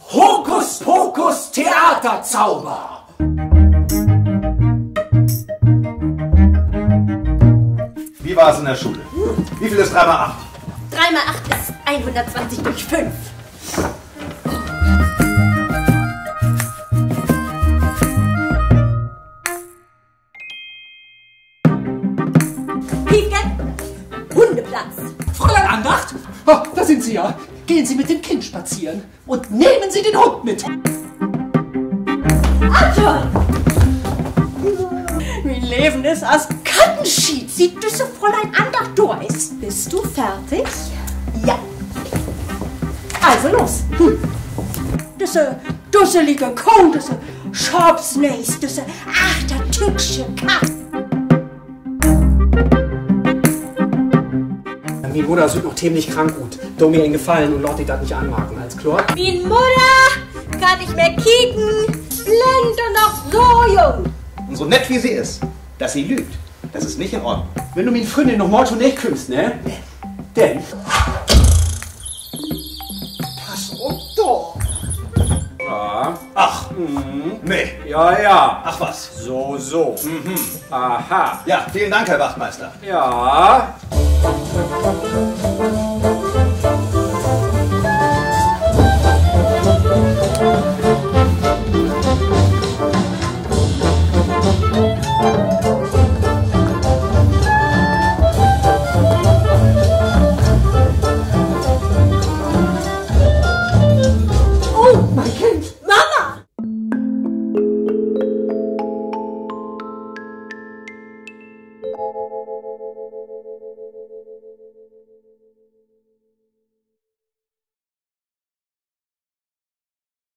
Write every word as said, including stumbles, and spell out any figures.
Hokuspokus Theaterzauber. Wie war es in der Schule? Wie viel ist drei mal acht? Drei mal acht ist einhundertzwanzig durch fünf. Piefke, Hundeplatz. Fräulein Andacht? Oh, da sind Sie ja. Gehen Sie mit dem Kind spazieren und nehmen Sie den Hund mit. Anton! Mien Leven is as Kattenschiet, siet düsse Fräulein Andacht dor is. Bist du fertig? Ja. Also los. Düsse dusselige Koh, düsse Schorpsnees, düsse achtertücksche Katt. Mien Mudder süht noch temlich krank ut. Do mi en Gefallen un laat di dat nich anmarken, allens kloor? Mien Mudder kann nich mehr kieken, blend un noch so jung. Und so nett wie sie ist, dass sie lügt, das ist nicht in Ordnung. Wenn du mien Fründin noch mal to neeg kümmst, ne? Denn pass op dor. Ja. Ach, nee. Ja, ja. Ach was. So, so. Aha. Ja, vielen Dank, Herr Wachtmeister. Ja.